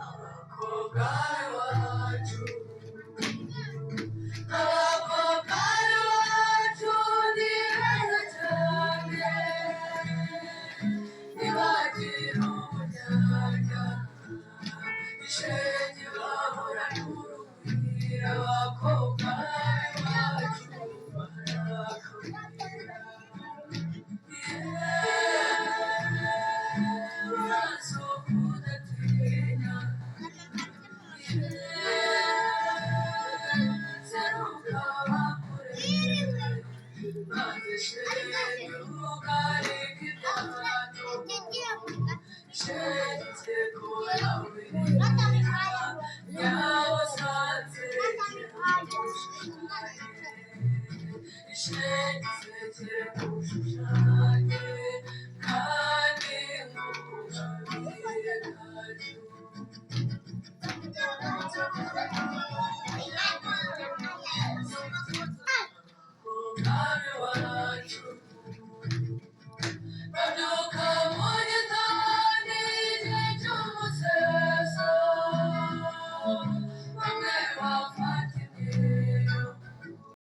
Abakobwa b'iwacu, abakobwa b'iwacu ni beza cyane, ntibagira uburyarya, ishenge bahorana urugwiro. Abakobwa b'iwacu barakagwira, yeee, urazo kudatinya.